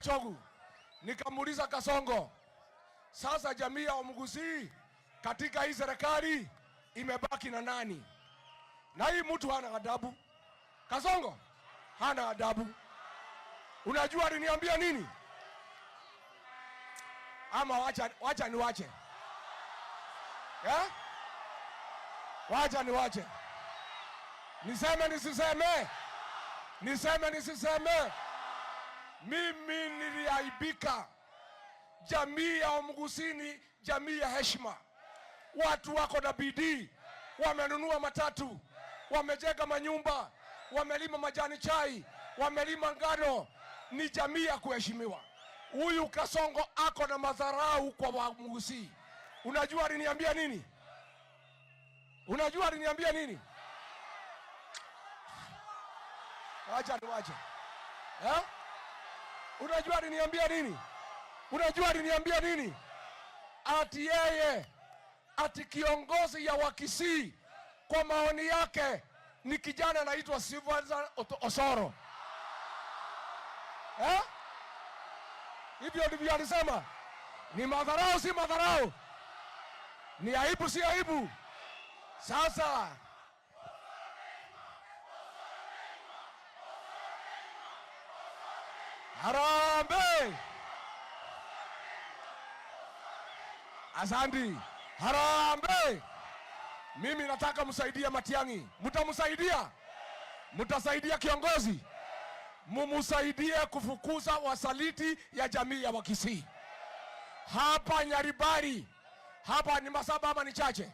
Chogu. Nikamuuliza Kasongo, sasa jamii ya Wamgusii katika hii serikali imebaki na nani? Na hii mtu hana adabu. Kasongo hana adabu. Unajua aliniambia nini? Ama wacha, wacha niwache. Eh? Wacha niwache. Niseme nisiseme? Niseme nisiseme? Mimi niliaibika. Jamii ya Wamgusii ni jamii ya heshima. Watu wako na bidii, wamenunua matatu, wamejenga manyumba, wamelima majani chai, wamelima ngano. Ni jamii ya kuheshimiwa. Huyu Kasongo ako na madharau kwa Wamgusii. Unajua aliniambia nini? Unajua aliniambia nini? Wacha niwache. Eh? Unajua aliniambia nini? Unajua aliniambia nini? Ati yeye, ati kiongozi ya Wakisii kwa maoni yake ni kijana anaitwa Sylvester Osoro. Eh? Hivyo ndivyo alisema. Ni madharau, si madharau? Ni aibu, si aibu? Sasa harambee! Asante. Harambee! Mimi nataka msaidie Matiang'i. Mtamsaidia? Mtasaidia kiongozi? Mumsaidie kufukuza wasaliti ya jamii ya Wakisii. Hapa Nyaribari, hapa ni masaba ama ni chache?